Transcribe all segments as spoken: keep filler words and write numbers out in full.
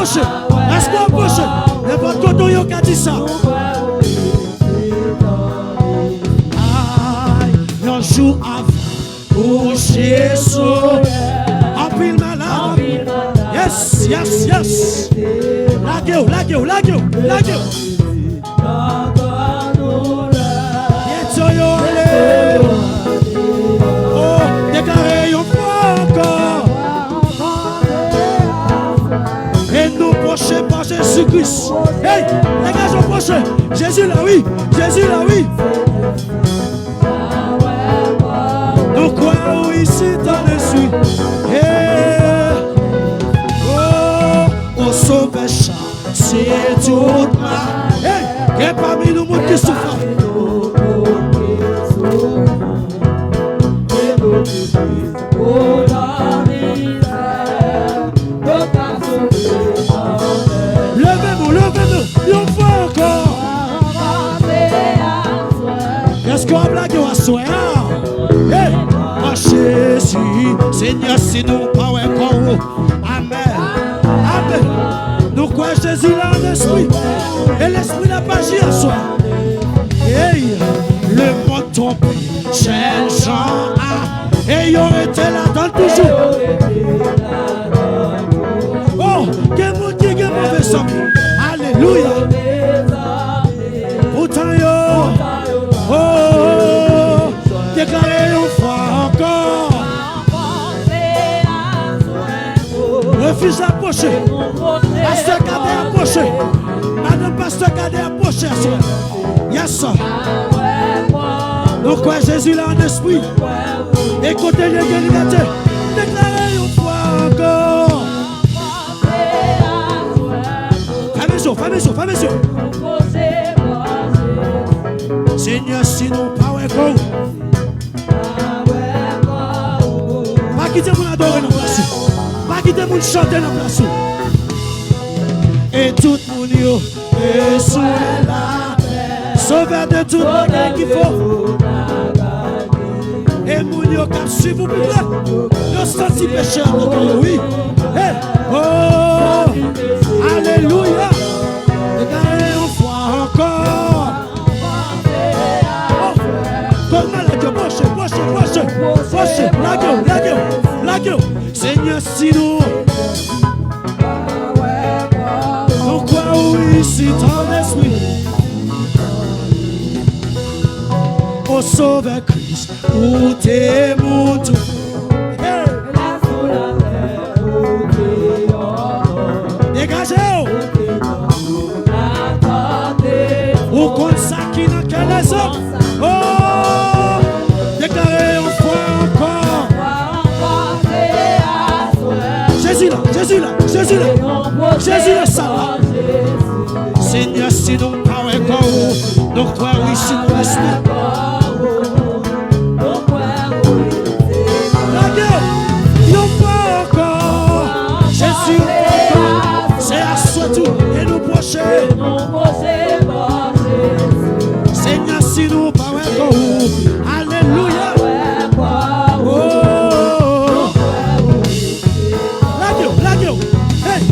Èske w pwoche? Nenpòt kote w ye, w ka di sa. Ay, yon jou avan kouche sou anpil malad. Yes, yes, yes. Lage w, lage w, lage w, lage w. Pyetyo yo ale. Oh, deklare yon fwa ankò. E nou pwoche pa Jezi Kris. Hey, degaje w pwoche. Jezi la, wi. Jezi la, wi. Nou kwè ou isit an espri. Hey. Oh, o Sovè chase tout mal. Hey, gen pami nou moun ki soufri. Leve nou, leve nou, yon fwa ankò. Èske w ap lage w aswè a? Hey! An Jezi, Senyè, si nou pa wè kò w. Amèn. Amèn. Nou kwè Jezi la an espri. E Lespri la pa aji aswè. Hey! Lemonn twonpe jèn jan a. E yo rete ladan l toujou. Oh, gen moun ki gen move zanmi. Alelouya. Poutan yo, oh, deklare yon fwa ankò. Refize apwoche. Pastè Kadè apwoche. Madanm pastè Kadè apwoche aswè. Yes, sir. Nou kwè Jezi la an espri. E kote l ye gen libète. Deklare yon fwa ankò. Fèmen zye w, fèmen zye w, fèmen zye w. Senyè, si nou pa wè kò w. Pa kite moun adore nan plas ou. Pa kite moun chante nan plas ou. E tout moun yo bezwen lapè. Sovè de tout bagay ki fo. E moun yo k ap swiv ou pi pre, yo santi peche a nan kè yo, wi. Hey, oh, alelouya. Deklare yon fwa ankò. Oh, kòz malad yo, pwoche, pwoche, pwoche, pwoche, lage w, lage w, lage w. Senyè, si nou, nou kwè ou isit an espri. O Sovè Kris, ou te moun tou. Hey! Degaje w! Ou konn sa ki nan kè lèzòm. Oh! Deklare yon fwa ankò. Jezi la, Jezi la, Jezi la. Jezi la, sa la. Senyè, si nou pa wè kò w, nou kwè w isit an espri. Lage w, yon fwa ankò. Jezi, yon fwa ankò. Se aswè tou, e nou pwoche. Senyè, si nou pa wè kò w. Alelouya. Oh. Lage w, lage w. Hey.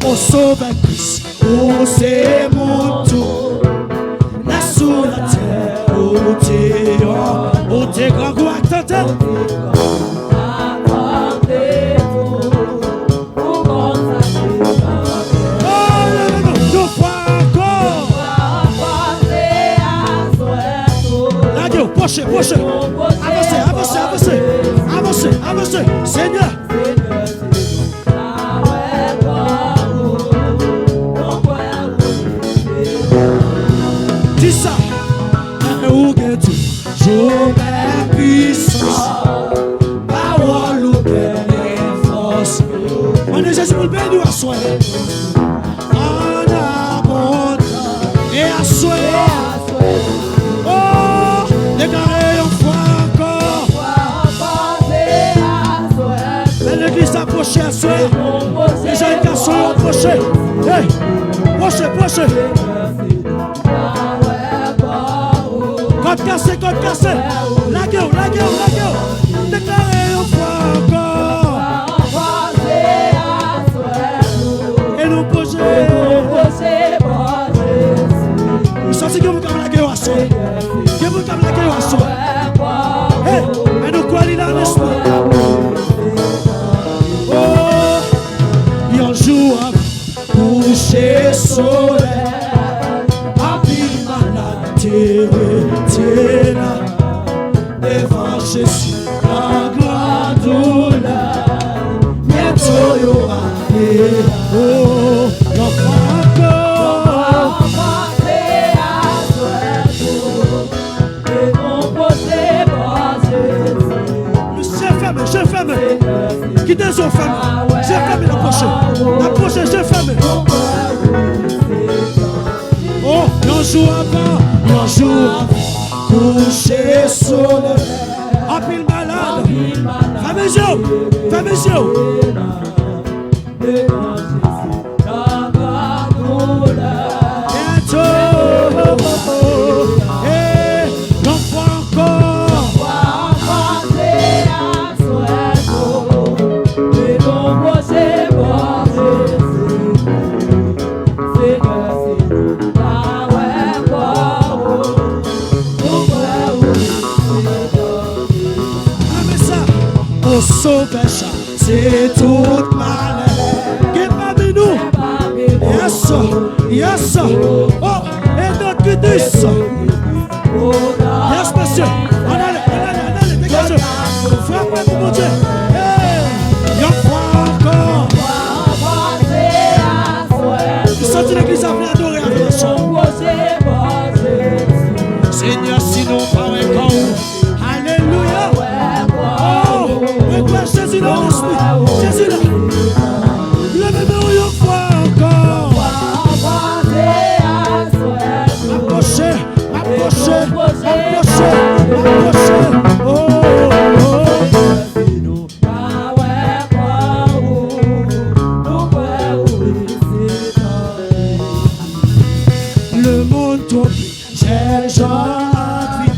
O Sovè Kris, ou se moun tou. Lè sou latè, ou te yon, ou te grangou ak tante. Oh, non, non, non, yon fwa ankò. Lage w, pwoche, pwoche. Avanse, avanse, avanse. Avanse, avanse. Senyè. Di sa, ou gen toujou bèl pwisans. Pawòl ou bèl e fòs. Mande Jezi pou l beni w aswè. An abondan. E aswè. Oh, deklare yon fwa ankò. Lè legliz la pwoche aswè. Deja yon gason yo pwoche. Hey, pwoche, pwoche. Kòd kase, kòd kase. Lage w, lage w, lage w. Deklare yon fwa ankò. E Oh, yon fwa ankò. Je fèmen, je fèmen. Kite zye w fèmen. Je fèmen, n ap pwoche. N ap pwoche, je fèmen. Oh, yon jou avan, yon jou avan kouche solèy. Anpil malad. Fèmen zye w. Fèmen zye w. Byentou, eh, yon fwa ankò. Renmen sa. O Sovè chase tout malè ki pami nou. Yes, yes. Oh, e de Kitis. Yes, mesye. Ann ale, ann ale, ann ale, degaje w. Frape pou Bondye. Hey, yon fwa ankò. M santi legliz la vle adore avè nou. Senyè, si nou pa wè kò w. Alelouya. Oh, mwen kwè Jezi la nan lespri. Jezi la. Leve men w yon fwa ankò. Apwoche, apwoche, apwoche, apwoche. Oh, oh, oh. Lemonn twonpe. Chèche anvi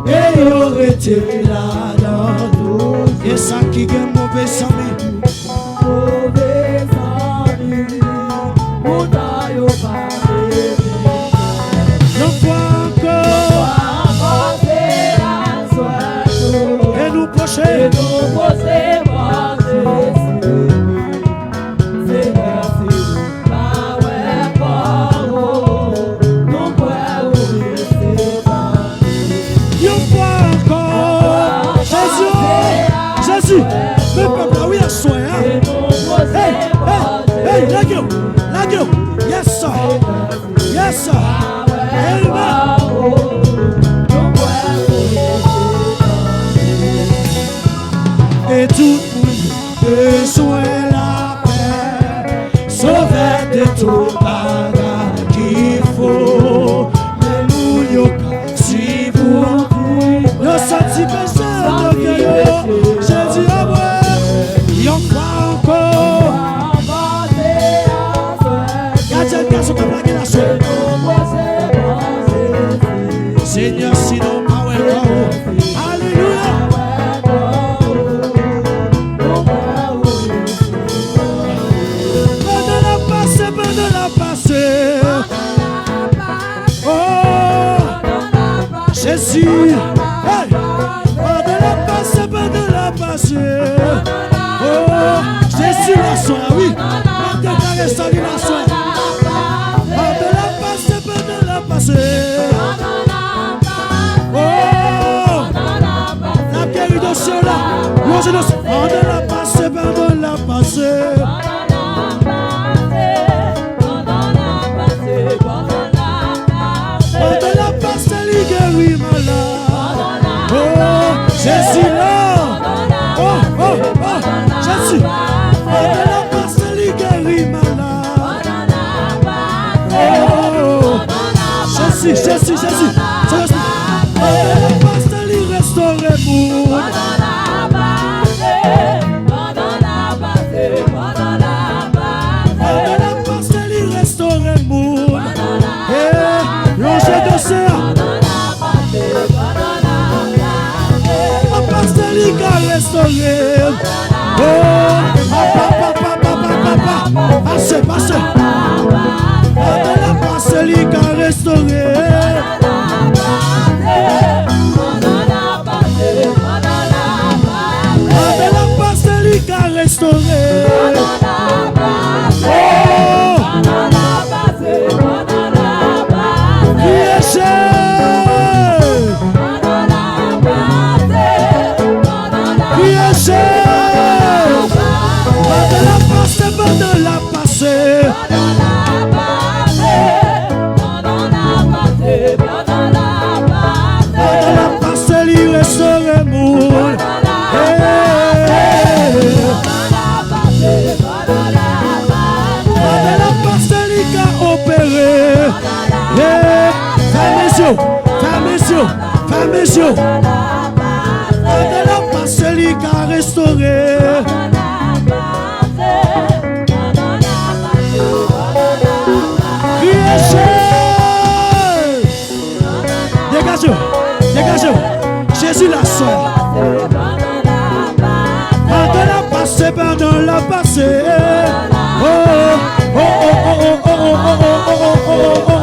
e yo rete ladan nou. E sa ki gen move zanmi. Move zanmi, poutan yo pa vle. Yon fwa ankò. E nou pwoche. E nou pwoche bò Jezi. Senyè, si nou pa wè kò w, nou kwè ou rete tann. Yon fwa ankò. Jezi, Jezi, men pèp la wi aswè a. Hey, hey, hey, lage w, lage w. Yes, sir. Yes, sir. Amen. E tout moun bezwen lapè. Sovè te tout bagay ki fo. Men moun yo ka swiv ou. Yo santi peche nan kè yo. Jezi a mwen. Yon fwa ankò. Gadyen gason k ap lage l aswè. Senyè, si nou pa wè kò w. Alelouya. Pandan l ap pase, pandan l ap pase. Oh, Jezi. Hey. Pandan l ap pase, pandan l ap pase. Oh, Jezi la swa, wi. N ap deklare sali la swa. Pandan l ap pase, pandan l ap pase. Oh, n ap geri dosye w la. Pandan l ap pase, pandan l ap pase. Pandan l ap pase, li geri malad. Oh, Jezi la. Oh, oh, oh, Jezi. Pandan l ap pase, li geri malad. Oh, Jezi, Jezi, Jezi. Pandan l ap pase, li restore moun. Pandan l ap pase, li restore moun. Hey, lonje dosye a. Ap pase, li ka restore. Oh, papa, papa, papa, papa. Pase, pase. Pandan l ap pase, li ka restore. Pandan l ap pase, li ka restore. Oh! Kriye Jezi! Kriye Jezi! Pandan l ap pase, Fèmen je w. Pandan l ap pase, li ka restore. Kriye Jezi! Degaje w! Degaje w! Jezi la sè. Pandan l ap pase, pandan l ap pase. Oh, oh, oh, oh.